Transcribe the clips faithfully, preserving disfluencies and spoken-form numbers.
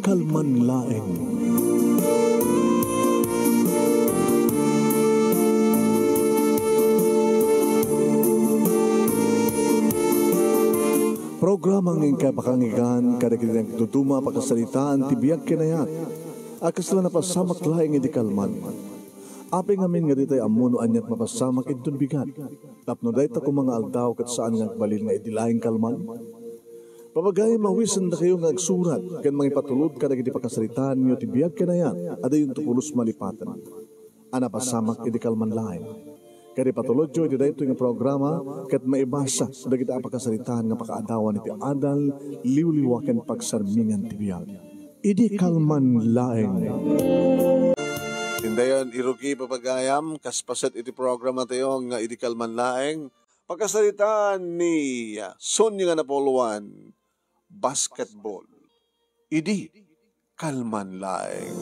Kalman Laeng. Programa nga inkay pakanggan kadagiti nagduduma a pakasaritaan ti biag ken ayat a kasla napasamak laeng idi kalman. Apay ngamin nga ditay ammo no aniat mapasamak inton bigat? Tapno dayta koma nga aldaw ket saan nga agbalin nga idi laeng kalman? Papagayam, awisendakayo nga agsurat ken mangipatulod kadagiti pakasaritaanyo ti biag ken ayat a diyonto pulos malipaten a napasamak idi kalman laeng. Ket ipatulodyo iti daytoy nga programa ket maibasa dagiti a pakasaritaan nga pakaadawan iti adal, liwliwa ken pagsarmingan ti biag. Idi kalman laeng. Indayon, irugi, papagayam, kas paset iti programa tayo nga idi kalman laeng, pakasaritaan ni, ah, Sonia nga napuluan, basketball. Idi kalman laeng.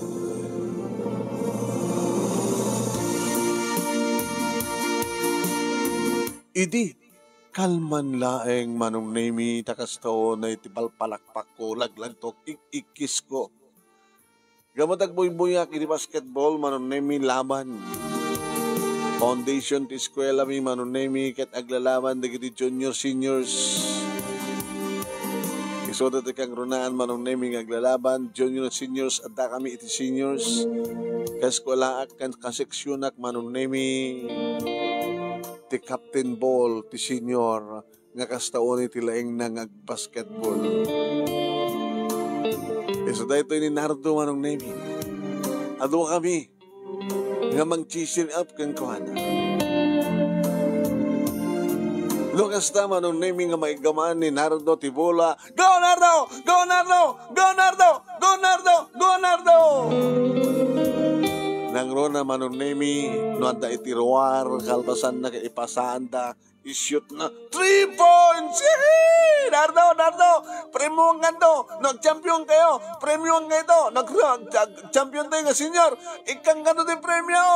Idi kalman laeng, Manong Nemi, ta kasta unay ti palpalakpakko, laglagtok, ik-ikkisko. Gapu ta agbuybuyak iti basketball, Manong Nemi, laban. Foundation ti eskuelami, Manong Nemi, ket aglalaban dagiti junior, seniors. Isuda ti kangrunaan, Manong Nemi, nga aglalaban, junior, seniors, adda kami iti seniors. Kaeskuelaak ken kaseksionak, Manong Nemi, ti captain ball ti senior nga kasta unay ti laengna nga agbasketball. Isu daytoy ni Nardo, Manong Nemi. Adu kami nga mang-cheer up kenkuana. No kasta, Manong Nemi, nga maiggaman ni Nardo ti bola, "Go, Nardo! Go, Nardo! Go, Nardo! Go, Nardo! Go, Nardo!" Nangruna, Manong Nemi, no adda iti ruar, kalpasanna ket ipasaanda, i-shoot na. Three points! Yehey! Nardo, Nardo! Premioan kanto! No agchampion kayo, premioan kayo to! Nag-, nag-, champion tayo nga senior! Ikkan kanto ti premio!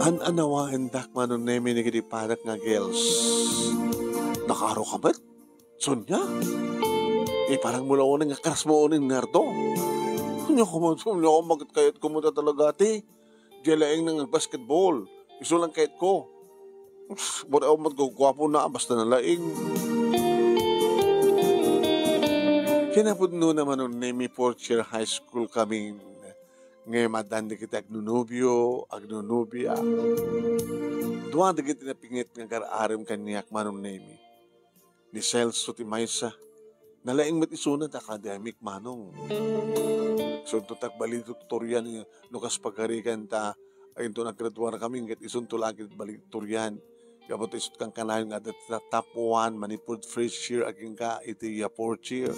An-anawaendak, Manong Nemi, dagiti padak nga girls. Nakaaro ka met? Sonia? Eh, parang mula unay nga crush mo unay ni Nardo. Sonia ko man, Sonia ko, bakit kayat ko mo talaga, ate? Diay laeng nga agbasketball. Isu lang kayatko. Ups, buri awan met guguapo na, basta nalaing. Kinapudno na, Manong Nemi, fourth year high school kami. Ngem addan dagiti agnonobio, agnonobia. Dua dagiti napinget nga agar-arem kaniak, Manong Nemi. Ni Celso ti maysa. Nalaing met isuna ta kadamik, Manong. Isunto ti agvaledictorian no kas pagarigan ta, inton aggraduar kami, ket isunto laeng ti valedictorian. Gapu ta isu't kankanayon nga adda ti top one, manipud first year, agingga iti, ah, fourth year.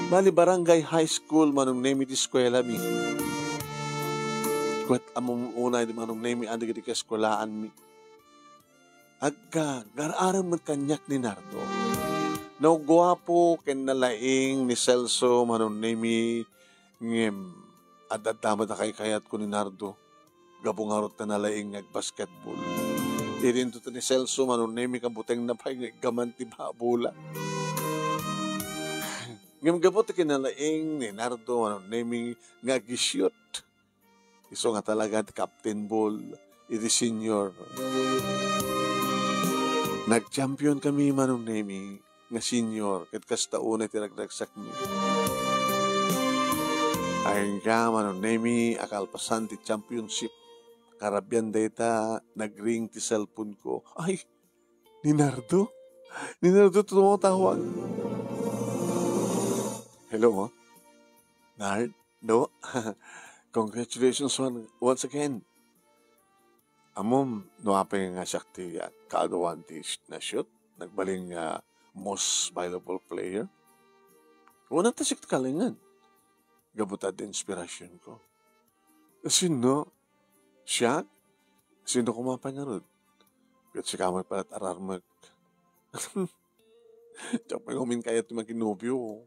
Bali, barangay high school, Manong Nemi, ti eskuelami. Ket ammom unay, Manong Nemi, adda dagiti kaeskuelaanmi. Agka, gar-arem met kaniak ni Nardo. Naguapo ken nalaing ni Celso, Manong Nemi, ngem ad-adda met a kaykayatko ni Nardo. Gapu ngarud ta nalaing nga agbasketball. Idinto ti ni Celso, Manong Nemi, kabutengna pay nga iggaman ti babola. Ngem gapu ti kinalaing ni Nardo, Manong Nemi, nga agisyot. Isu nga talaga ti captain ball iti senior. Nagchampion kami, Manong Nemi, nga senior, ket kasta unay ti ragragsakmi. Agingga, Manong Nemi, a kalpasan ti championship, karabian dayta, nagring ti cellphone ko. Ay, ni Nardo? Ni Nardo ti tumatawag. Hello, Nard? No? Congratulations one, once again. Ammom, no apay nga siak ti, ah, kaaduan ti sh-, na-shoot, nagbalin nga most valuable player. Una ta siak ti kalingan. Gapu ta di inspirasyon ko. Sino? Siak? Sino koma pay ngarud? Ket sika met pay ararmek. Diak pay umin kayat ti maginobio.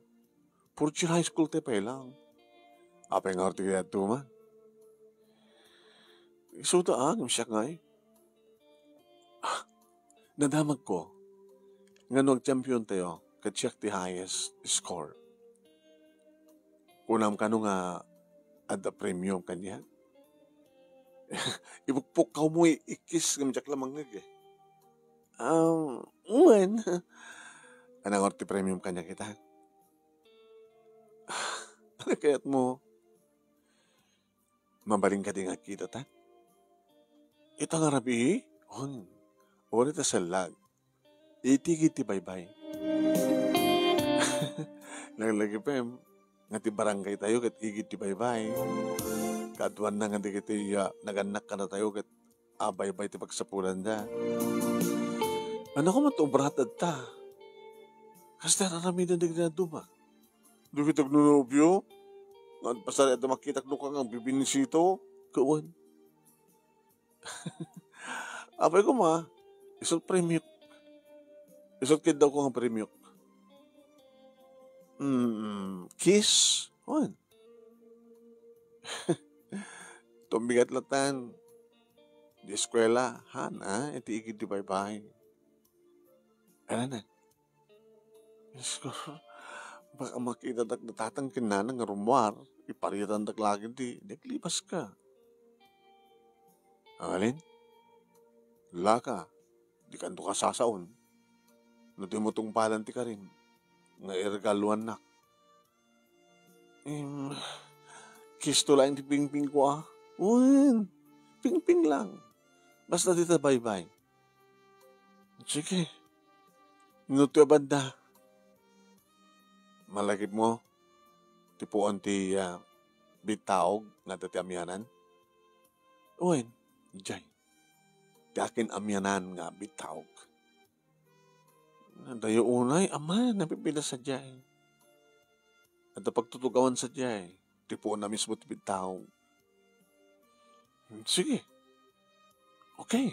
Fourth year high school tayo pay lang. Apay nga orti kayat tuman? Isuda, ah, ngem siak ngay. Ah, nadamag ko. Nga no agchampion tayo, ket siak ti highest score. Kunam kano nga adda premium kaniak? Ipukpukkaw mo, i-, ikis ngem diak la mangngeg, eh. Um, wen. Anang ti premium kaniak ita? Ano kayat mo? Mabalin kadi nga agkita ta? Ita nga rabii? On. Uray ta sellag. Iti igid ti baybay. Laglagipem nga ti barangay tayo ket igid ti baybay. Kaaduanna nga dagiti, ah, nagannak kadatayo ket a baybay ti pagsapulanda. Ania koma ti obra ti adda? Kasta aramiden dagiti dadduma. Dagiti agnonobio, nga pasari adda makitak no ka nga bibinisito, kawan. Apay koma, isut' premium. Isut' kiddaw ko nga premium. Mm, kiss? Wen. Tumbigat latan. Di eskwela, han, ah, iti igid ti baybay. Ano na? Diyos ko, baka makita dak ni tatang ken nanang nga rummuar, iparitan dak lagi ti, naglibas ka. Alin? Laka, di kanto kasasaon. No di mo tungpalan ti karim, nga iregaluannak. Em, kisto laeng ti pingping ko, ah. Wen, pingping lang. Basta dita baybay. Sige. Nino ti abanda? Malagip mo, ti puon ti, ah, bittaog nga adda ti amianan? Wen, jay. Ti akin amianan nga bittaog. Dayo unay, ama, napipila sadiay. Adda pagtutugawan sadiay. Ti puon na mismo ti bittaog. Sige. Okay.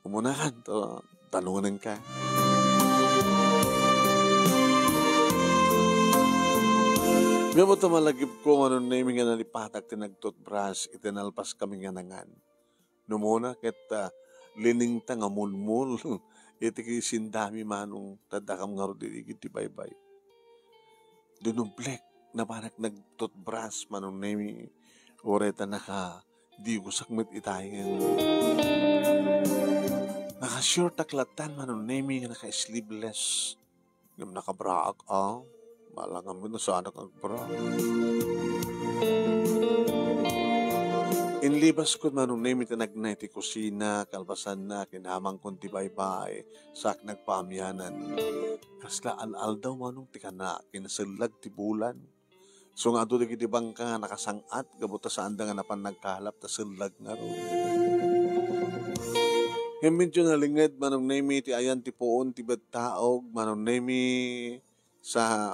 Umuna kan, to, tanungan ka. Ngem ta malagip ko, Manong Nemi, nga nalipatak ti nagtutbras iti nalpas kami nga nangan. Numuna ket, ah, liningta nga mulmul iti sindami, Manong, ta addakam ngarud iti igid ti baybay. Dinublek, napanak nagtutbras, Manong Nemi, uray ta nakadigosak met itayen. Naka-short ak latan, Manong Nemi, nga naka-sleeveless. Ngem nakabraak, a. Malangam nga saanak agbra. Inlibas ko, Manong Nemi, ti nagna iti kusina, kalpasanna, kinamangkon ti baybay, sak nagpaamianan. Kasla al-aldaw, Manong, ti kana, kinasellag ti bulan. So nga adu dagiti bangka nga nakasang-at gapu ta saanda nga napan nagkalap ta sellag ngarud. Ngem medyo nalinged, Manong Nemi, ti ayan ti puon ti bittaog, Manong Nemi, sa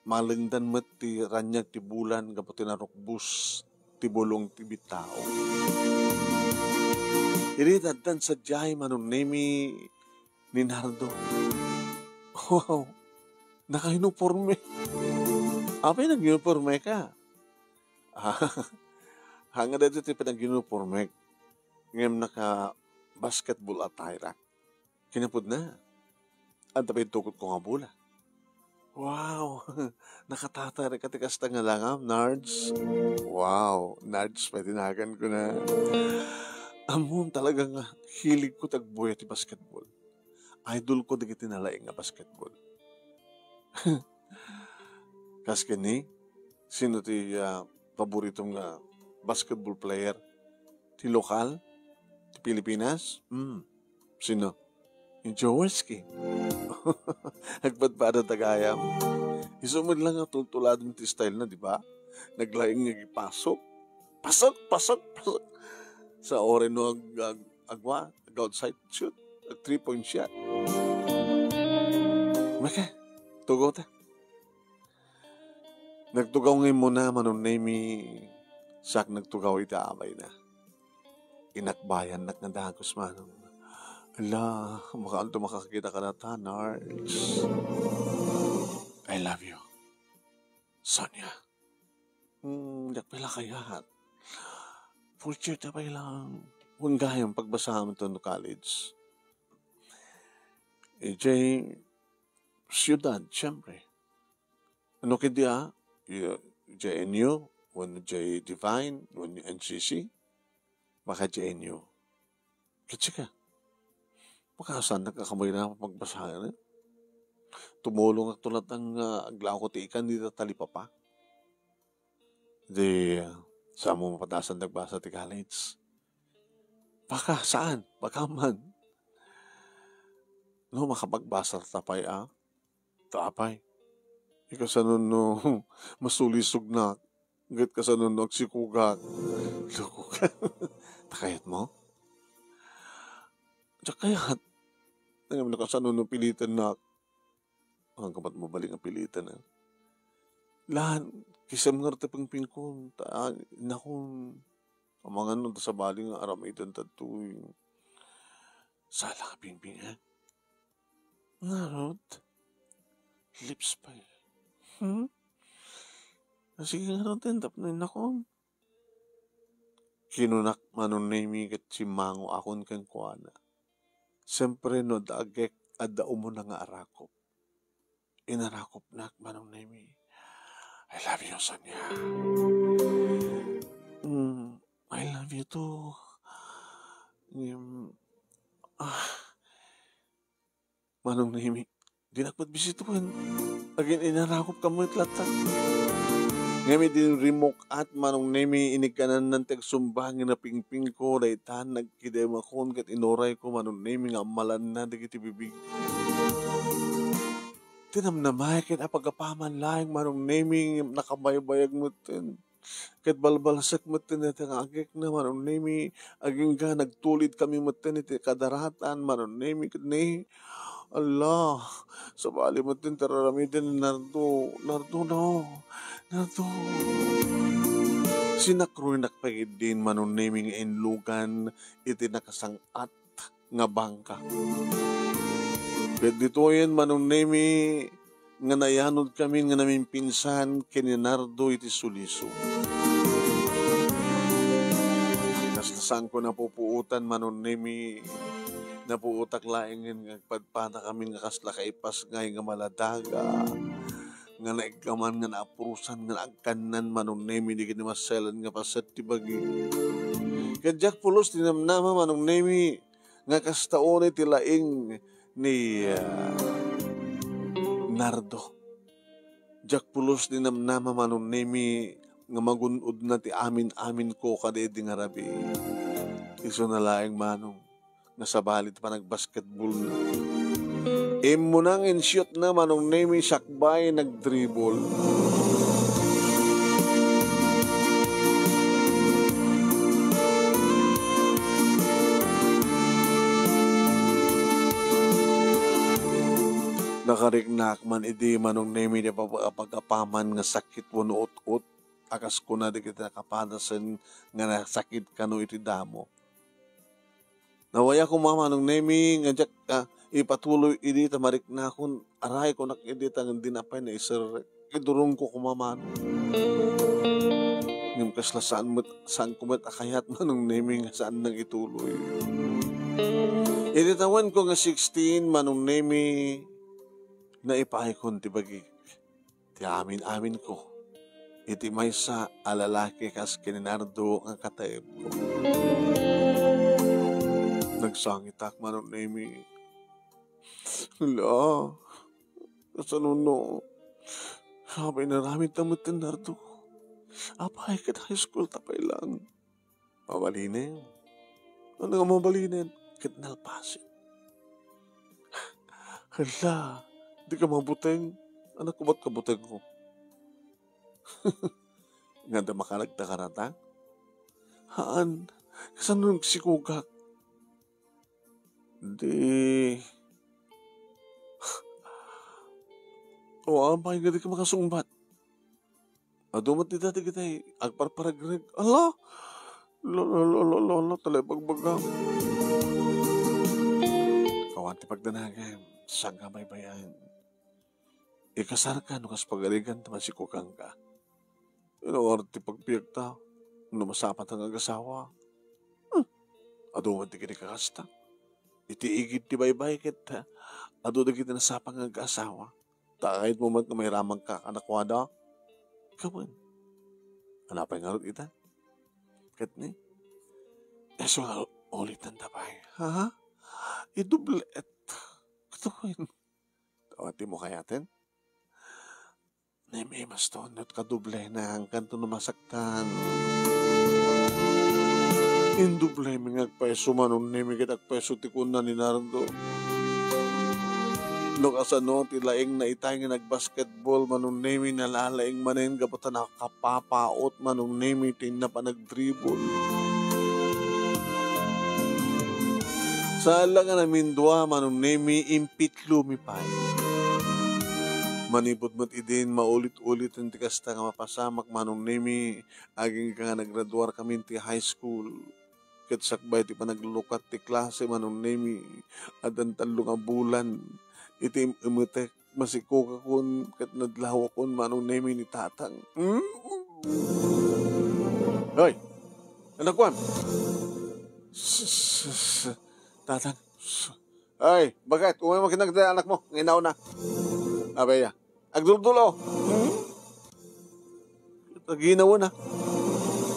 malengdan met ti raniag ti bulan gapu ti narukbos ti bulong ti bittaog. Idi addan sadiay, Manong Nemi, ni Nardo. Wow! Naka-uniforme. Apay nag-uniforme ka? Haan nga daytoy ti panag-uniformek. Ngem naka-basketball attire. Kinapudna, adda pay intukod ko nga bola. Wow! Nakatatay ka ti kasta nga langam, Nards. Wow! Nards pay ti nagan ko na. Ammom, talaga nga hilig ko ti agbuya ti basketball. Idol ko dagiti nalaing nga basketball. Kas kenni, sino ti, ah, paboritom nga basketball player? Ti lokal? Ti Pilipinas? Hmm. Sino? Ni Jaworski. Agpadpada ta gayam. Isu met lang nga tultuladon ti style na, di ba? Naglaing nga agpasok. Pasok, pasok, pasok. Sa oras no ag-, ag-, agwa, ag-outside shoot, ag-three-point shot. Maka, tugaw ta. Nagtugaw ngay muna, Manong Nemi, sak nagtugaw iti abayna. Inakbayannak nga dagus, Manong. Ala, makaanto makakita ka na ta, Nards. I love you. Sonia. Hmm, diak pay la kayat. Fourth year ta pay lang. Wen gayam pagbasam to no college. Idiay siudad, siyempre. No, kadi, ah, y-, J N U, wenno J Divine, wenno N C C, baka J N U. Kadi ka. Baka saan nagkakamay na pagbasahan, eh. Tumulong ak tulad nga aglako ti ikan dita talipapa. Di, saan mo mapadasan nagbasa ti college? Baka, saan? Baka man. No, makapagbasa ta pay, ah. Ta pay. Ikaw, saan no masulisog na? Ket kasano no agsikogak? Loko ka. Ta kayat mo? Diak kayat. Ngem no kasano no pilitennak? Ang kapat mabalin nga piliten, ah. Lan, kisem ngarud ti pingpingko. Ta, naku, amangan no ta sabali nga aramiden ta toy. Sala ka, pingping, eh. Ngarud? Lips pa, eh. Hmm? Ah, sige ngarud, eh, tapno innakon. Kinunak, Manong Nemi, ket simmango akon kenkuana. Siyempre, no adda agek, adda umuna nga arakop. Inarakopnak, Manong Nemi. "I love you, Sonia." "Mm, I love you too." Ngem, ah, Manong Nemi, dinak met bisitaen. Agin-inarakopka met latta. Ngem idi rimmukat, Manong Nemi, inikkananna ti agsumba, ngem napingpingko, daytan, nagkidemakon, ket inurayko, Manong Nemi, nga ammalanna dagiti bibig. Tinamnamay ket apagapaman laeng, Manong Nemi, ngem nakabaybayag metten. Ket balbalsek metten dayta nga agekna, Manong Nemi, agingga nagtulidkami metten iti kadaratan, Manong Nemi, ket ni, Allah, sabali metten ti ar-aramiden ni Nardo, Nardo, no, Nardo. Sinakrunak pay ketdin, Manong Nemi, nga inlugan iti nakasang-at nga bangka. Ket ditoyen, Manong Nemi, nga nayanodkami nga namimpinsan ken ni Nardo iti sulisog. Kasla saanko napupuotan, Manong Nemi, napuotak laengen nga agpadpadakami nga kasla kaipasngay nga maladaga, nga naiggaman, nga naapusan, nga naagkannan, Manong Nemi, dagiti maselan nga paset ti bagi. Ket diak pulos ti namnama, Manong Nemi, nga kasta unay ti laing ni, ah, Nardo. Diak pulos ti namnama, Manong Nemi, nga magun-odna ti amin-aminko kadaydi nga rabii. Isuna laeng, Manong, nga sabali ti panagbasketballna. Immuna nga in-shootna, Manong Nemi, sakbay nagdribble. Nakariknak man idi, Manong Nemi, ti pag-, pag-apaman nga sakit wenno ut-ot, a kas kuna dagiti nakapanasen nga nasakit kano iti damo. Nawaya koma, Manong Nemi, nga diak, ah, ipatuloy idi ta mariknakon, aray, kunak idi ta ngem dina pay naiserrek. Idurongko koma, Manong. Ngem kasla saan met, saanko met a kayat, Manong Nemi, nga saan nang ituloy. Idi tawenko nga sixteen, Manong Nemi, naipaykon ti bagik. Ti amin-aminko iti maysa a lalaki kas ken ni Nardo nga kataemko. Nagsangitak, Manong Nemi. Hala, kasano no, apay, inaramidta met ni Nardo? Apay, ket high school ta pay lang. Mabalinen. Ano nga mabalinen? Ket nalpasen. Hala, di ka mabuteng. Anak ko, ba't ka buteng ko? Nga da makaragta karata? Haan, kasano nagsikogak? Di. O, apay nga di ka makasungbat? Adu met dita dagiti agparparegreg. Ala! Lo, lo, lo, lo, lo, lo, talay bagbaga. Awan ti pagdanagem, saan nga baybay-an. Ikasarka no kas pagarigan ta masikokanka. Inuar ti pagbiagta, no masapata nga agasawa. Hmm. Adu met ti kini kakasta. Iti igid ti baybay ket, ha, adu dagiti nasapa nga agkaasawa. Ta kayatmo met nga mairamagka kadakuada? Gawen. Apay ngarud ita? Ket ni, isu nga ulitenta pay. Ha? Idublet. Gawen. Awan ti mo kayaten? Nemi, maston, no kadoblena, angkanto no masaktan. Indublemi nga agpayso, Manong Nemi, ket agpayso ti kunna ni Nardo. No kasano ti laingna itay nga nagbasketball, Manong Nemi, nalalaing manen gapu ta nakapapaot, Manong Nemi, ti inna panagdribble. Saan la nga namindua, Manong Nemi, impitlomi pay. Manipud met idin, maulit-uliten ti kasta nga mapasamak, Manong Nemi, agingga nga naggraduarkamin ti high school. Ket sakbay ti panaglukat ti klase, Manong Nemi, addan tallo nga bulan. Iti im-, imetek, masikugakon ket nadlawakon, Manong Nemi, ni Tatang. Hmm? Hoy! Anakkuan! S-, s-, s-, Tatang. S-, ay, bakit? Umay mo kinagda anakmo. Nginaw na. Abaya. Agduldulo. Hmm? Aginaw na.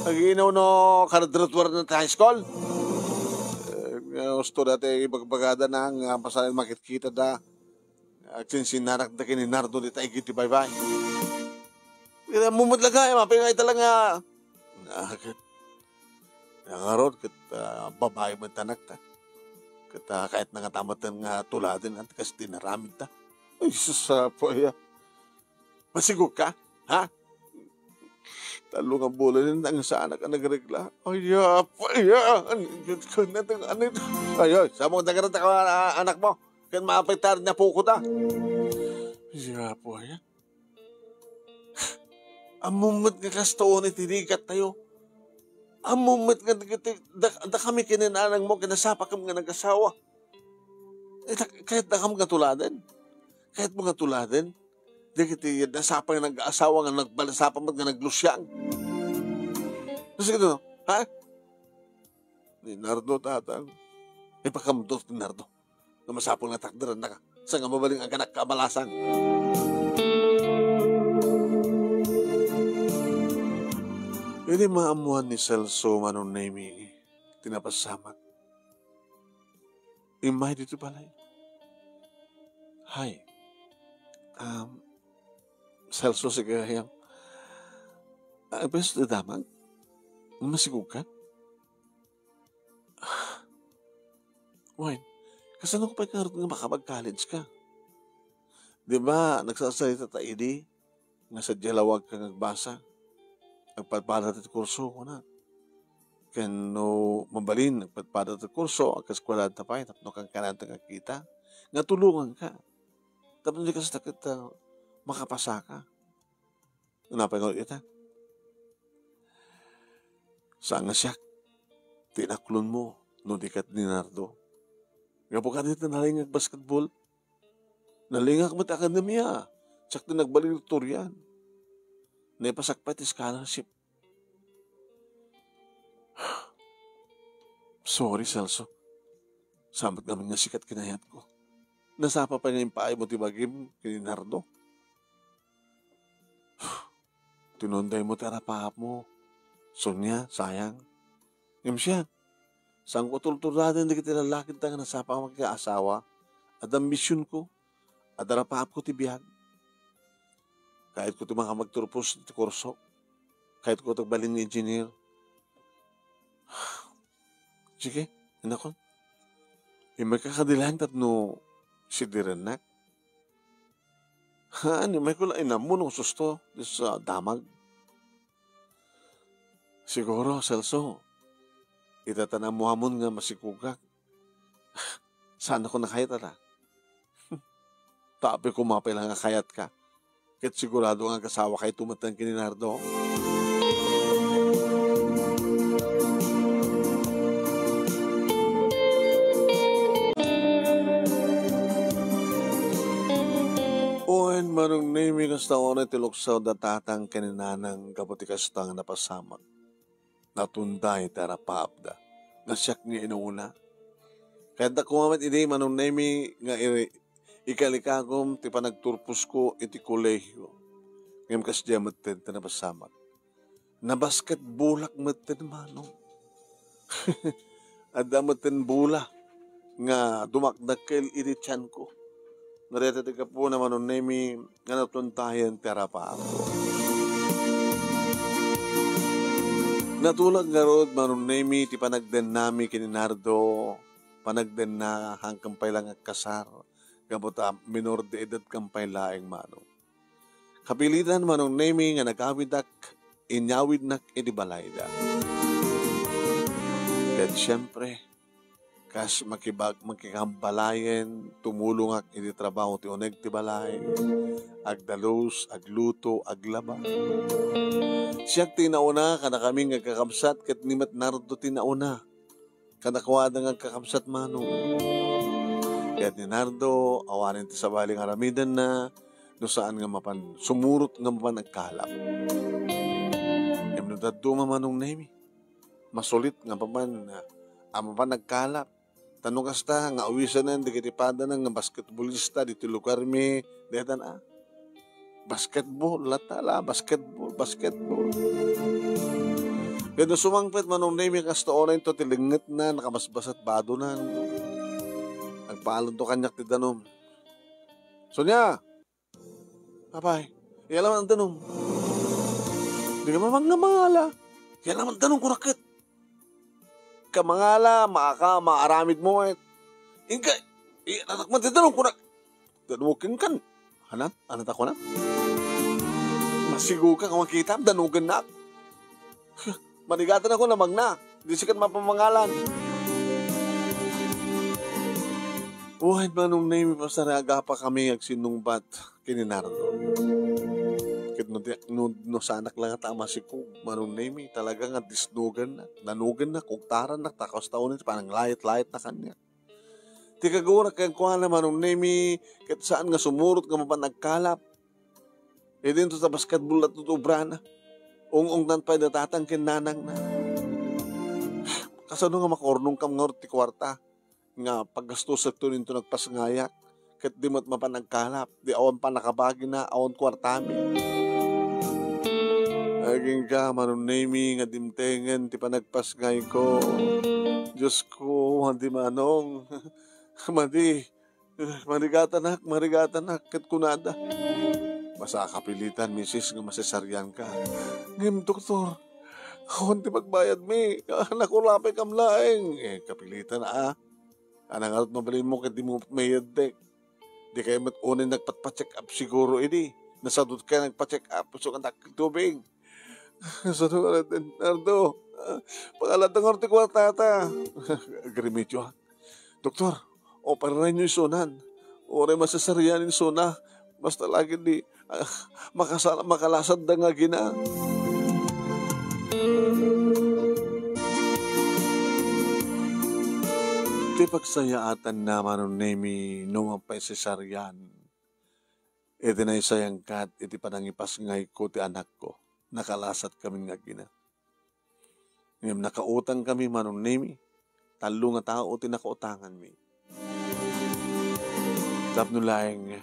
Aginaw no karadratuar na ti high school. Eh, nga gusto dati ibagbagada na nga pasanin makitkita da. Agsinsinnarak da ken ni Nardo dita igid ti baybay. Kaya mo met laga, eh, mapingay talaga. Ah, ket, ngarud, ket, ah, babai met anak ta. Ket, ah, kayat na nga tamatan nga tuladen, at kas tinaramid ta. Ay, sus, apo, ya. Masigog ka? Ha? Tallo nga bulan ang saanak a nagregla. Ay, apo, ya. Ano, ano, ano, ano, ay, ay, samong dagarata ka, ah, anak mo. Kan maapektar na po ko ta. Siya po, ya. Ammom met nga kastoon iti rigat tayo. Ammom met nga dagiti, da, da kami kinananang mo, kinasapakam nga nagasawa. Eh, ta-, kayat da kam nga tuladen. Kayat mo nga tuladen. Dagiti nasapa nga nag-asawa nga nagbalasapa met nga naglusiang. Sige, no? Ha? Ni Nardo, tatang. Ipakamdo ni Nardo. Nga masapul nga takderannaka, sa nga mabalin nga agkanak ka abalasan. Idi maammuan ni Celso, Manong Nemi, ti napasamak, immay ditoy balay. Hay, um, Celso, sige, hayam. Ah, beses da damag? Masigog ka? Wen, kasano pay ngarud nga makapag-college ka? Di ba, nagsasarita ta idi nga sadia lawag ka nga agbasa? Agpadpada ti kurso, kuna. Ken no mabalin, agpadpada ti kurso, agkaeskuelaan ta pay, tapno kankananta nga kita, nga tulongan ka. Tapno di kasta ket, ah, makapasa ka. Napay nga ita? Saan nga siak ti inaklonmo no di ket ni Nardo? Gapu kadi ta nalingak basketball, nalingak met akademia, siak ti nagbalin iti Torian. Naipasak pay ti scholarship. Sorry, Celso. Saan met ngamin nga sika ti kinayatko. Nasapa pay nga impaaymo ti bagim ken ni Nardo. Tinundaymo ti arapaapmo. Sonia, sayang. Ngem siak, saanko a tultuladen dagiti lallaki ta nga nasapa nga makikaasawa. Adda ambisionko. Adda arapaapko ti biag. Kayatko ti maka-, magturpos iti kurso. Kayatko ti agbalin nga engineer. Sige, inakon. Immayka kadi laeng tapno sidirennak. Haan, immayko la inammo no susto, sa damag. Siguro, Celso, ita ta naammoamon nga masigogak. Saanko nakayat, ala? Tapno koma pay la nga kayatka. Ket sigurado nga agasawakayto metten ken ni Nardo. Wen, Manong Nemi, kasta unay ti luksaw da tatang ken ni nanang gapu ti kasta nga napasamak. Natunday ti arapaapda. Nga siak nga inuuna. Kayatda koma met idi, Manong Nemi, nga iri-, Ikalikagum ti panagturposko iti kolehio. Ngem kasdiay metten ti napasamak. Nabasketbolak metten, manong. Adda metten bola nga dumakdakkel iti tianko. Dayta ti gapuna, Manong Nemi, nga natuntayan ti arapaak. Natulak ngarud, Manong Nemi, ti panagdennami ken ni Nardo. Panagdenna, hangkan pay la nga agkasar, gapu ta minor de edad kan pay laeng, manong. Kapilitan, Manong Nemi, nga nagawidak, inyawidnak iti balayda. Ket siempre, kas makibag-, makikambalayen, tumulongak iti trabaho ti uneg ti balay, agdalus, agluto, aglaba. Siak ti nauna, kadakami nga agkakabsat, ket ni met Nardo ti nauna. Kadakuada nga agkakabsat, manong. Ket ni Nardo, awanen ti sabali nga aramidenna, no saan nga mapan sumurot nga mapan agkalap. Ngem no dadduma, Manong Nemi, masulit nga mapan, a mapan agkalap. Ta no kasta nga awisanen dagiti padana nga basketbolista ditoy lugarmi, daytan a. Basketball, latta la, basketball, basketball. Ket no sumangpet, Manong Nemi, kasta unay to ti lengngetna, nakabasbasat badonan. Agpaalanto kaniak ti danum. Sonia! Apay, iya laman ang danum. Di ka mamangala. Iya laman danum, kunak ket. Ka mangala, maaka, maaramid mo, eh. Inka, iya laman ti danum, kunak. Danuken kan. Hanap, ano ta kunam? Masigo ka nga makita, danugen na. Manigatan ako na magna. Di sikat mapamangalan. Uy, Manong Nemi, pasaraga pa kami agsinungbat ken ni Nardo. Ket no, di- no, no sanak lang ta masikog, Manong Nemi, talaga nga disnugan na, nanugan na, kugtaran na, takos taon iti pananglayat-layat na kaniak. Ti kagurak kenkuana, Manong Nemi, ket saan nga sumurot nga mapan agkalap. Idinto ta basketball at tutubrana. Ung-ungtan pay da tatang ken nanangna. Kasano nga makurnongkam ngarud ti kuarta nga paggastusekto ninto nagpasngayak? Ket di met mapan agkalap, di awan pannakabagina, awan kuartami. Agingga, Manong Nemi, nga dimtengen ti panagpasngayko. Diosko, madi manong. Madi. Marigatanak, marigatanak, ket kunada. Basta kapilitan, misis, nga masesarian ka. Ngem, doktor, awan ti pagbayadmi. Ah, naku, lapay kam laeng. Eh, kapilitan, ah. Anang ngarud mabalinmo ket di mo met mayaddek. Di kayo met unay nagpatpa-check up siguro idi. Nasadot kayo nagpa-check up, so nga dakkel tubig. Sano nga Nardo? Ah, pangalada ngarud ti kuartata. Agrimedyo, ah. Doktor, operaranyo isunan. Uray masesarian isuna. Basta lagi di, ah, makasa-, makalasad da nga agina. Ti pagsayaatan na, Manong Nemi, no mapay sesarian. Iti naysayangkat iti panangipasngayko ti anakko, nakalasat kami nga agina. Ngem nakautang kami, Manong Nemi. Tallo nga tao ti nakautanganmi. Tapno laeng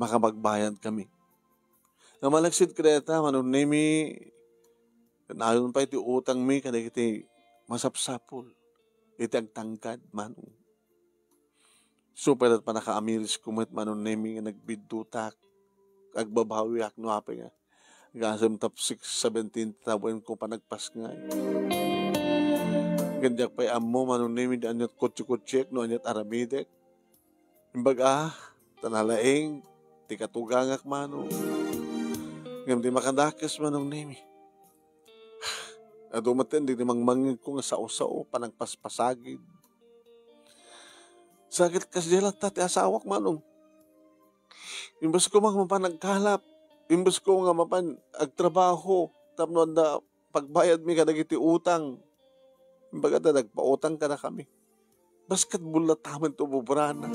makapagbayad kami. Nga malaksid kadayta, Manong Nemi, nayon pay ti utangmi kadagiti masapsapul iti agtangkad, Manong. Supay lat panakaamiris ko met, Manong Nemi, nga nagbiddutak. Agbabawiak no apay nga. Gasem tap six seventeen ti tawenko panagpasngay. Ngem diak pay ammo, Manong Nemi, di aniat kutsi-kutsiek no aniat aramidek. Imbaga, ta nalaing ti katugangak, Manong. Ngem di makadakes, Manong Nemi. Adu met ti mangmangngegko nga sao-sao, panagpaspasagid. Sakit kasdiay latta ti asawak, Manong. Imbes ko nga mapan agkalap, imbes ko nga mapan agtrabaho, tapno adda pagbayadmi kadagiti utang. Imbag adda nagpautang kadakami. Basketball latta met ti ububrana.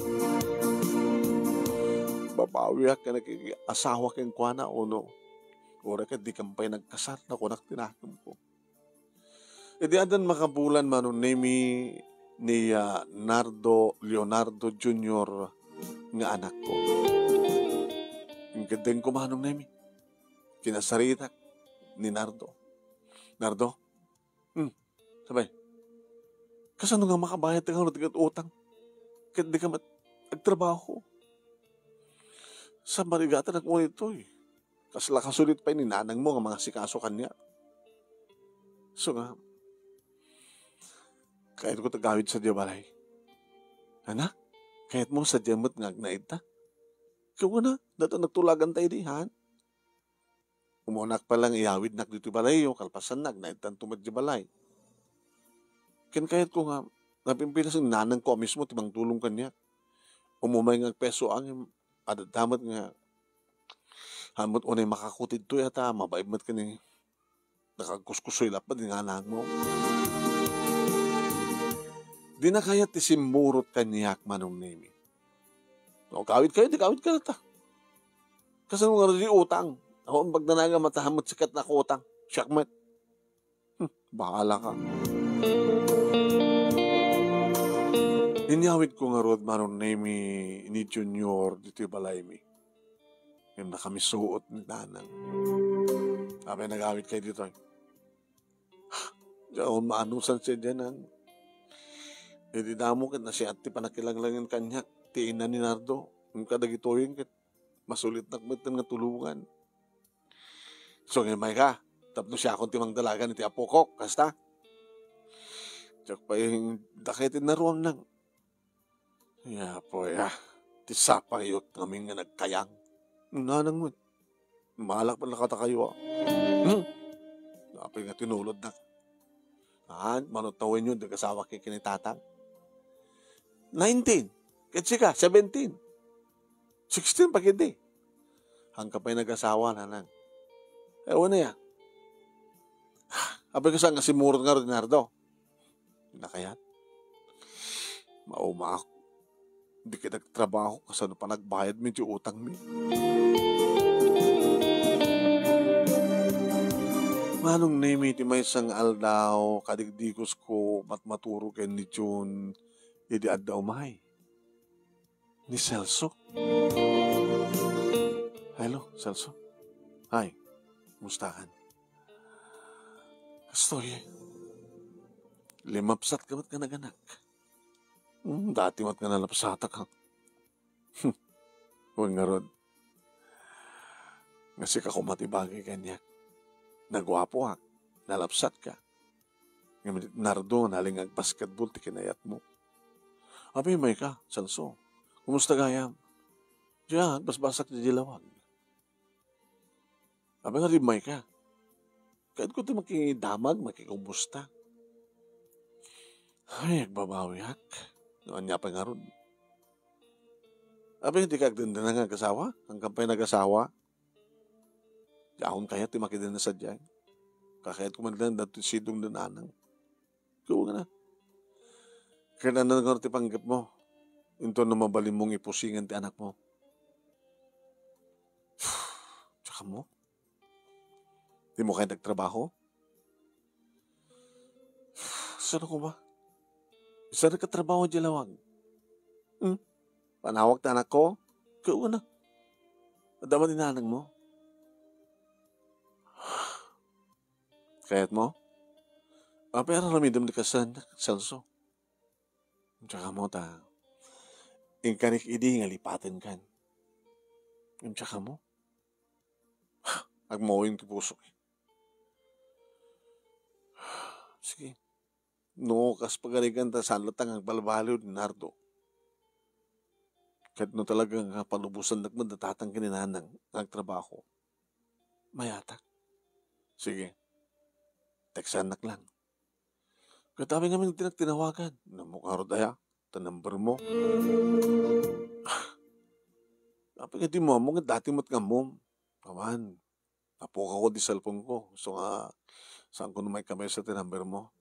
Babawiak ken asawa kenkuana, ono? Uray ket dikam pay nagkasar, nakunak ti nakemko. Idi addan makabulan, Manong Nemi, ni, ah, Nardo, Leonardo Junior, nga anakko. Ingkeddengko, Manong Nemi. Kinasaritak ni Nardo. Nardo, hmm, sabay, kasano nga makabayad ti ngarud ket utang? Ket dika met agtrabaho. Sa marigatan agmo ditoy. Kasla kasulitpay ni nanangmo nga mangasikaso kaniak. So nga, kayatko ti agawid sadiay balay. Anak, kayatmo sadiay met nga agnaedta? Ket kuna, dayta nagtulaganta idi, han? Umunak pa lang iyawidnak ditoy balayyo, kalpasanna, agnaedtanto met diay balay. Ken kayatko nga, napimpilas ni nanangko a mismo ti mangtulong kaniak. Umumay nga agpeso angin, adda met nga, han met unay makakutid toy a ta, mabain met ken ni, nakagkuskusoy lapped ni nanangmo. Dina kayat ti simmurot kaniak, Manong Nemi. No, kawidkayo, di kawidkayo ta. Kasano nga di utang? Awan pagdanagan, matahan met sikat na utang. Siak met. Hmm, bahala ka. Inyawidko ngarud, Manong Nemi, ni Junior ditoy balaymi. Ngem nakamisuot ni nanang. Apay nagawidkayo ditoy? Diak maanusar sadiay, nang. Idi damo ket nasiat ti pannakilanglangen kaniak ti ina ni Nardo. Ngem kadagitoyen ket masulitnak metten nga tulongan. So, ngem mayka, tapno siakon ti mangdalagan iti apokok, kasta? Diak pay dakay ti naruang, nang. Ya, apo, ya. Ti sapayyo ngamin nga nagkayang. Nanang met. Malak pay kadakayo, a. Hmm? Apay nga tinulodnak. Haan, mano tawenyo, di kasawak ken ni tatang. Nineteen. Ket sika, seventeen. Sixteen pa ketdi. Haanka pay nagasawa, nanang. Eh, wen aya. Apay, kasano nga simmurot ngarud ni Nardo? Nakayat? Maumaak. Di ket agtrabaho, kasano pay nagbayadmi ti utangmi? Manong Nemi, ti maysa nga aldaw, kadigdigusko matmaturo ken ni Jun idi adda umay ni Celso. Hello, Celso. Hi, kumustakan? Kastoy, limapsatka met nga naganak. Hmm, dati met nga nalapsatak, ha? Wen ngarud, nga sika koma ti bagay kaniak. Naguapoak, nalapsatka. Ngem ni Nardo, nalingag basketball ti kinayatmo. Apay, mayka, Celso. Kumusta gayam? Diak, basbasak diay lawag. Apay nga di mayka? Kayatko ti makidamag, makikumusta. Ay, agbabawiak. No ania pay ngarud? Apay, dika agdengdengngeg nga agasawa? Haanka pay nagasawa? Diakon kayat ti makidengngeg sadiay. Kakayatko met laeng daytoy sidong ni nanang. Ket wen a. Ket ania ngarud ti panggepmo? Inton no mabalinmong ipusingan ti anakmo. Tsaka mo? Dimo kayat agtrabaho? Saan koma? Saan ka trabaho diay lawag? Hmm? Panawag ti anakko? Ket wen a. Adda met ni nanangmo? Kayatmo? Apay ar-aramidem ti kasaannak, Celso? Tsaka mo ta, inkanik idi nga lipatenkan. Tsaka mo? Agmawin ti pusok. Sige. No, kas pagarigan ta saan latta nga agbalbaliw ni Nardo. Ket no talaga nga palubosannak met da tatang ken ni nanang nga agtrabaho, mayatak. Sige. Teksannak lang. Ket apay ngamin ti nagtinawagan? Ammok ngarud aya ti number mo? Apay nga di mo ammok, dati met nga ammom. Awan. Napukawko ti cellphone ko. So nga, saanko no maikkamaysa ti number mo?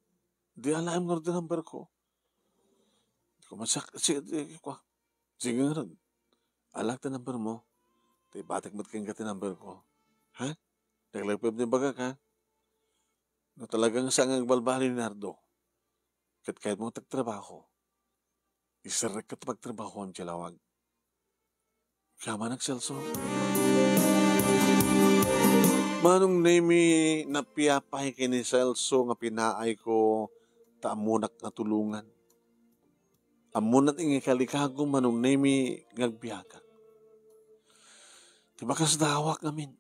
Di alaem ngarud ti number ko. Di ko masak-, si-, di, kwa. Sige ngarud. Alaek ti number mo. Ta ibatek met kenka ti number ko. Ha? Naglagpem ti bagak, ha? No talagang saan nga agbalbaliw ni Nardo, ket kayatmo nga agtrabaho, iserrekka ti pagtrabahoam diay lawag. Kama nagselso. Manong Nemi, napia pay ken ni Celso nga pinaayko ta ammonak nga tulongan. Ammona ti nga ikalikagum, Manong Nemi, nga agbiagak. Ti pakasdawak ngamin.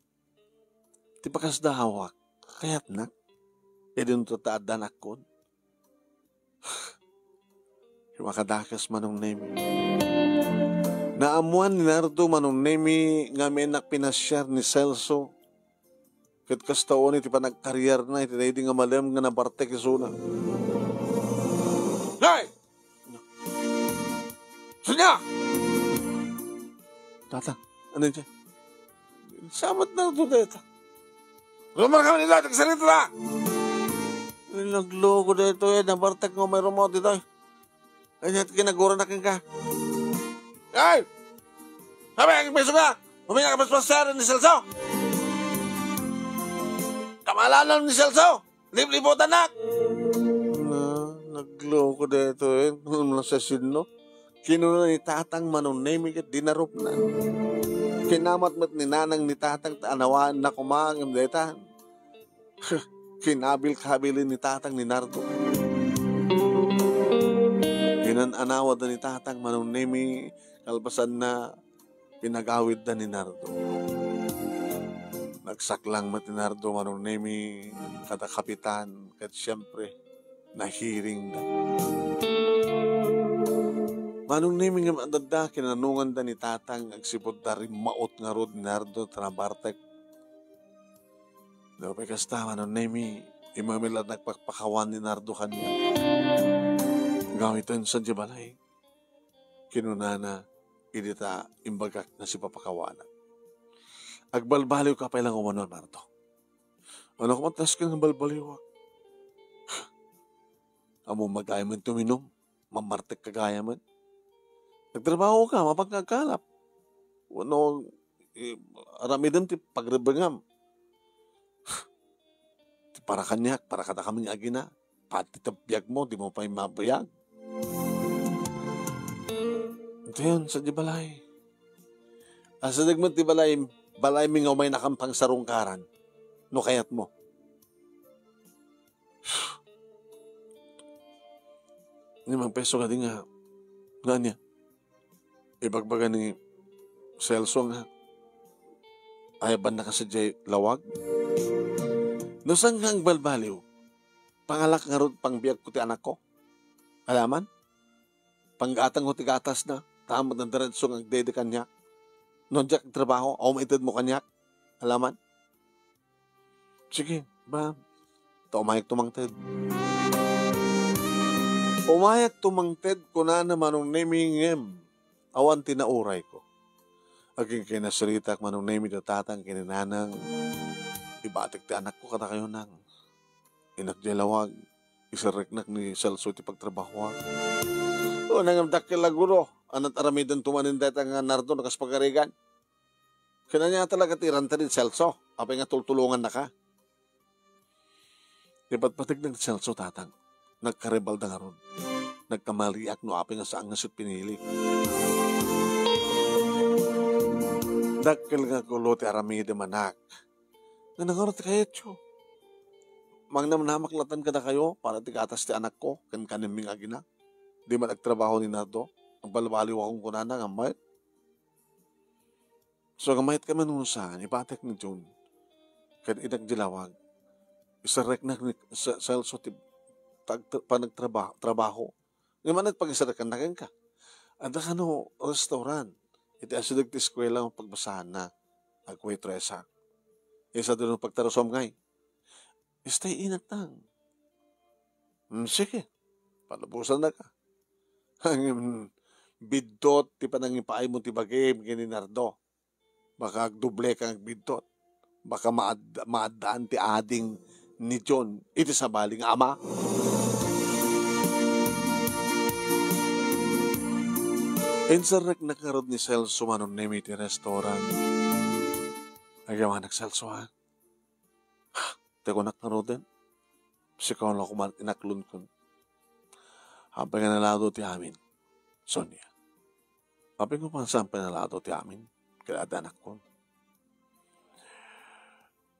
Ti pakasdawak, kayatnak. Idi no ta adda nakkon. Makadakes, Manong Nemi. Naammoan ni Nardo, Manong Nemi, nga ammonak pinasiar ni Celso. Ket kasta unay ti panagkarierna iti daydi nga malem nga nabartek isuna. Nay! Sonia! Tata, ano yun? Samat na ito, Tata. Rumar kami nila, nagsarita na! Nagloko dito eh, nabartek nga may rumot dito eh. Ay, kinagura na ka. Ay! Sabi, ang piso ka! Huminga ka mas masara ni Celso! Kamalanan ni Celso! Liblibutan na! Na, nagloko dito eh. Nung nasa sinno, kinuna ni Tatang Manong Nemi ket dinarupna. Kinamat met ni Nanang ni Tatang ta anawaan na kumangem deta. Kinabil-kabilen ni Tatang ni Nardo. Inan-anawad ni Tatang Manong Nemi, kalpasan na pinagawidda ni Nardo. Nagsaklang met ni Nardo, Manong Nemi, kada kapitan, ket siempre, nahiringda. Manong Nemi nga adda kinanunganda ni Tatang, agsipud da rimmaot ngarud ni Nardo, ta nabartek. Nupay kasta, Manong Nemi, imamila nagpakpakawan ni Nardo kaniak. Gawiten sa di balay. Kinunana, idi ta imbagak nga sipapakawanak. Agbalbaliw ka pay lang umano, Nardo. Ano ka matasken nga balbaliwak? Amo magayam tuminum, mamartek ka gayam. Nagtrabaho ka, mapang ka agkalap. Wano, eh, aramidem ti pagrebengam. Ti para kaniak, para kadakami nga agina. Pati ta biag mo, di mo pay mabiag. Ito yun, sa di balay. Asideg mo ti balay, balay mi nga umay nakampang sarungkaran. No kayat mo. Ni Mang Peso nga di nga, nga niya. Ibagbaga ni Celso nga, "Ayaban na kasi jay lawag." No saan nga agbalbaliw? Pangalak ngarud pangbiag ko ti anak ko? Alaman? Panggatang ko ti gatas na, tamad na diretso nga agdede kaniak. No diak agtrabaho, aw maited mo kaniak? Alaman? Sige, ba, ta umayak tumangted. Umayak tumangted, kunana Manong Nemi ngem awan ti nauray ko. Agingkinasaritak Manong Nemi da tatang ken ni nanang, ibatek ti anak ko kadakayo nang. Inak jay lawag, iserreknak ni Celso ti pagtrabahoak. O, nangem dakkel a gulo, anat aramiden tumanen dayta nga Nardo no kas pagarigan. Kinanya talaga ti ranta ni Celso, apay nga tultulongannaka. Ipatpategnak ni Celso, tatang. Nagkaribalda ngarud. Nagkamaliak no apay nga saan nga siak pinilik. Dakkel nga gulo ti aramidem, anak. Nga nangaro ti kayatyo. Mangnamnamak laeng kadakayo para ti gatas ti anakko ken kanenmi nga agina. Di man agtrabaho ni Nardo. Agbalbaliw a kunkunana nga, "Mike, so, nga mayat kami nung saan, ibatek ni Jun. Ken inak di lawag. Iserreknak ni Ce-, Celso ti tag-, panagtraba-, trabaho. Nga manat pag-iserrekanna kenka. Adda kano restaurant. Iti asideg ti eskuela nga pagbasaanna. Agwaitresa. Isa dino pagtarusom ngay. Stay inatang." "Hmm, sige. Palubosan na ka." Ngem, biddut ti panangipaaymo ti bagim ken ni Nardo. Baka agdoble kang agbiddut. Baka maad-, maaddaan ti ading ni John iti sabali nga ama. Inserreknak ngarud ni Celso Manong Nemi ti restaurant. Agyawanak, Celso, ha? Ti kunak ngaruden, sika la koma ti inaklon kun. Apay nga nalado ti amin, Sonia? Apay nga saan pay nalado ti amin? kada anakkon.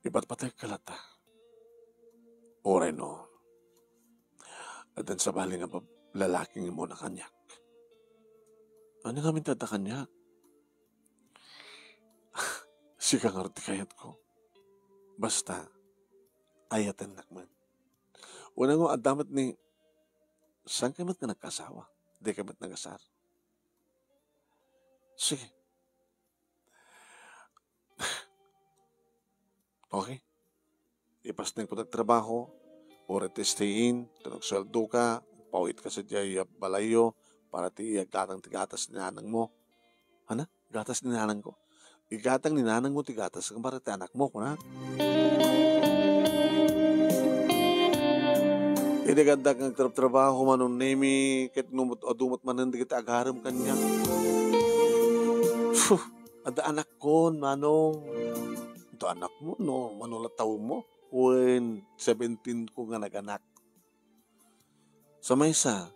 Ipatpatek ka latta. Uray no, addan sabali nga bab-, lalaki nga umuna kaniak. Ania ngamin ti adda kaniak? Sika ngarud ti kayatko. Basta, ayatennak met. Unay nga adda met ni, saan ka met nga nagkaasawa? Di ka met nagasar? Sige. Okay. Ipasnengko ti trabaho, uray ti stay in, ta nagsueldo ka, pawit ka sadiay a balayyo, para ti igatang ti gatas ni nanangmo. Ana? Gatas ni nanangko. Igatang ni nanangmo ti gatas, para ti anakmo, kuna. Idi adda nga agtrabtrabaho, Manong Nemi, ket no adu met manen dagiti agarem kaniak. Phew! Adda anakkon, Manong. Adda anakmo, no? Mano la tawenmo? Wen, seventeen ko nga naganak. Sa maysa,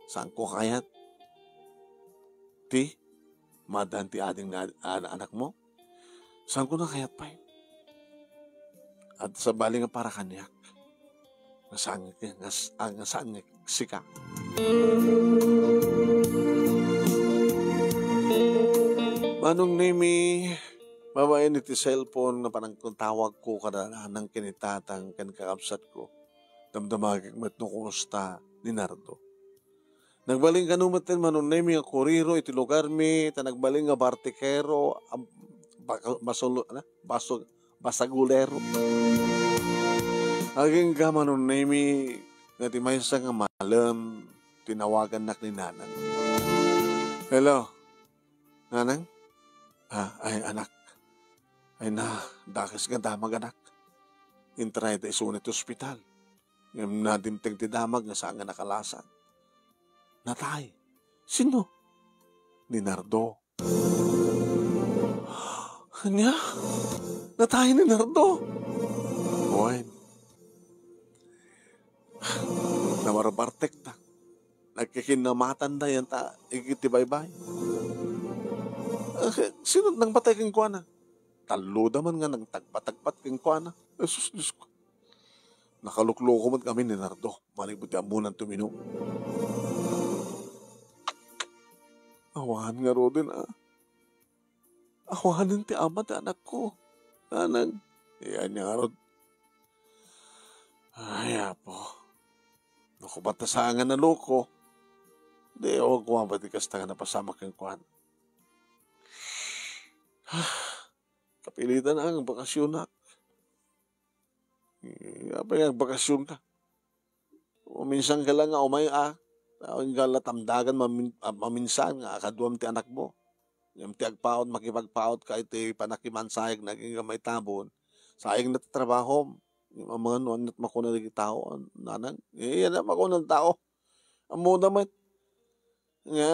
saanko kayat ti maaddaan ti ading nga an-, anakmo? Saanko nga kayat pay? Adda sabali nga para kaniak. Nga saan nga, nga s-, ah, nga saan nga sika. Manong Nemi, babaen iti cellphone nga panangtawagko kada nanang ken ni tatang ken kakabsatko. Damdamagek met no kumusta ni Nardo. Nagbalin kano met ti Manong Nemi nga kuriro iti lugarmi, ta nagbalin nga bartikero, am-, baka-, basolo-, ano? Baso-, basagulero. Agingga, Manong Nemi, nga ti maysa nga malem, tinawagannak ni Nanang. Hello, Nanang? Ah, ay, anak. Ay na, dakes nga damag, anak. Intrayda isuna iti ospital. Ngem nadimteng ti damag nga saan nga nakalasag. Natay. Sino? Ni Nardo. Ania? Natay ni Nardo? Wen. Namarbartek ta. Nagkikinnamatanda yan ta iti baybay. Ah, sino nangpatay kenkuana? Tallo da man nga nagtagpatagpat kenkuana. Jesus, Diosko. Nakalukluko met kami ni Nardo. Manipud ti ammonan ti uminum. Awan ngaruden, ah. Awanen ti ama ti anakko. Nanang, iyan niya ngarud. Ay, Apo. Naku, ba't ta saan nga naloko? Di, huwag ko nga pati kasta nga napasamak kenkuana. Kapilitan ang bakasyonak. Eh, apay nga agbakasyon ka? Maminsan ka lang nga umay, ah. Awan ka la tamdagan mamin-, ah, maminsan nga kaduam ti anakmo. Ngem ti agpaut, makipagpaut ka iti panakimansayag na agingga maitabon. Sayang na ti trabahom. Ngem amangan no aniat makuna dagiti tao, nanang. Eh, yan ang makuna ti tao. Ammoda met. Nga,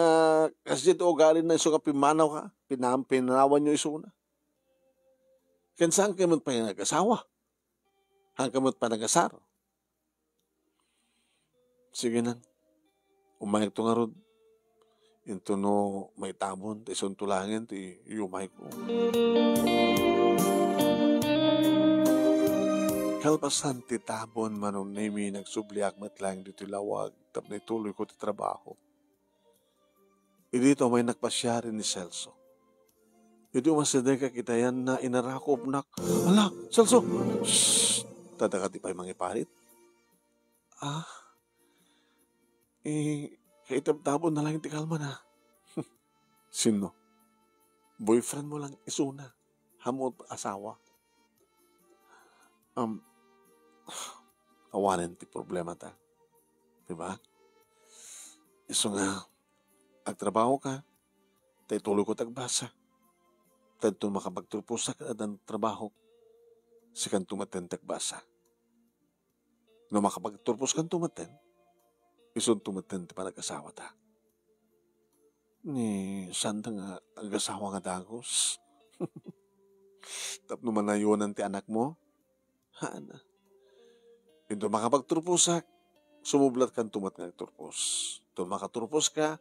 kasdiay ti ugali na isu nga pimmanaw ka. Pinam-, pinanawan nyo isuna. Ken saan ka met pay nag-asawa? Saan ka met pay nagasar? Sige nang, umayekto ngarud. Intono maitabon, ta isunto laengen ti yumayko. Kalpasan ti tabon, Manong Nemi, nagsubliak met laeng ditoy lawag tapno ituloyko ti trabaho. Idi ito, umay nagpasiari ni Celso. Idi umasideg, kakitaenna, inarakupnak. Ala, Celso! Shh! Tadakadi pay mangiparit. Ah, eh, kaitabtabon na lang ti kalman, ah. Sino? Boyfriend mo lang isuna. Hamo't asawa. Um, awanen ti problema ta. Di ba? Isu nga, agtrabaho ka, ta ituloy ko tagbasa. Tadto makapagturposak ket addan trabaho, sikanto met ti agbasa. No makapagturpos kanto met, isunto met ti panag-asawata. Ni santa nga ag-asawa nga dagus. Tapno manayonan ti anakmo? Haan. Inton makapagturposak, sumublat kanto met nga agturpos. Inton makaturpos ka,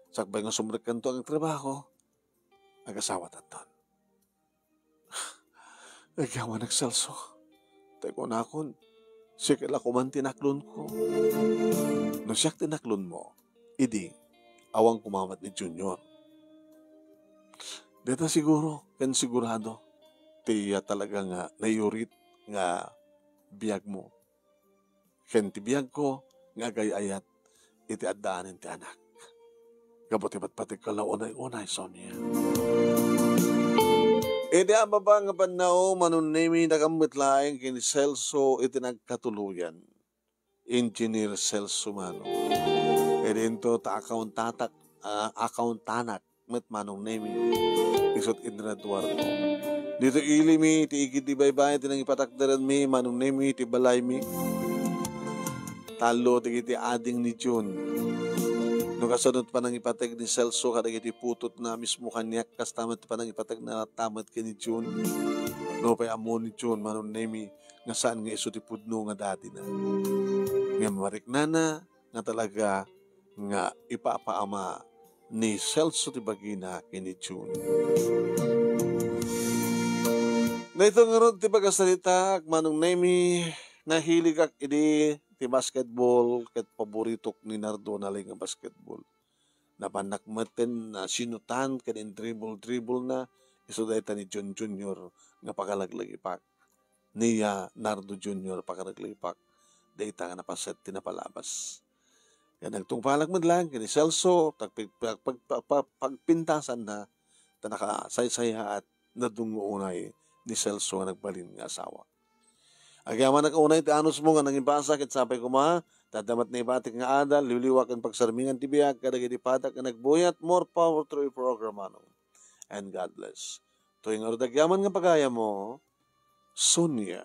sakbay nga sumrek kanto nga agtrabaho, agasawataton. Agyamanak, Celso. Tay kunakon, siak la koman ti naklonko. No siak ti naklonmo, idi awan koma met ni Junior. Dayta siguro ken sigurado ti, ah, talaga nga naiurit nga biagmo ken ti biagko nga agay-ayat iti addaanen ti anak. Gapu ti patpategko la unay-unay, Sonia. Idi ababa nga pannaw, Manong Nemi, nakammet laeng ken ni Celso iti nagkatuloyan. Engineer Celso Manong. Idinto ta accountatak, ah, accountanak met, Manong Nemi. Isut' inraduarko. Dito ili mi, ti igid ti baybay, ti nangipatakderan mi, Manong Nemi, ti balay mi. Tallo dagiti ading ni Jun. No kasano ti panangipateg ni Celso kadagiti putotna mismo kaniak, kasta met ti panangipategna latta met ken ni Jun. Nupay ammo ni Jun, Manong Nemi, nga saan nga isu ti pudno nga dadina. Ngem mariknana nga talaga nga ipapaama ni Celso ti bagina ken ni Jun. Daytoy ngarud ti pagasaritaak, Manong Nemi, nahiligak idi ti basketball ket paboritok ni Nardo Nalay nga basketball. Napannak metten a sinutan ken indribble-dribblena, isu dayta ni Jun Junior nga pakalaglagipak. Ni, ah, Nardo Junior pakalaglagipak. Dayta nga napaset ti napalabas. Ket nagtungpalak met laeng ken ni Celso, pagpi-, pag-, pag-, pag-, pag-, pagpintasanna, ta nakasaysayaat, nadungngo unay ni Celso nga nagbalin nga asawa. Agyamanak unay ti anusmo nga nangibasa ket sapay koma, ta adda met naibatik nga adal, liwliwa ken pagsarmingan ti biag kadagiti padak nga nagbuyat. More power to your program, Manong. And God bless. Toy ngarud agyaman nga pagayammo, Sonia.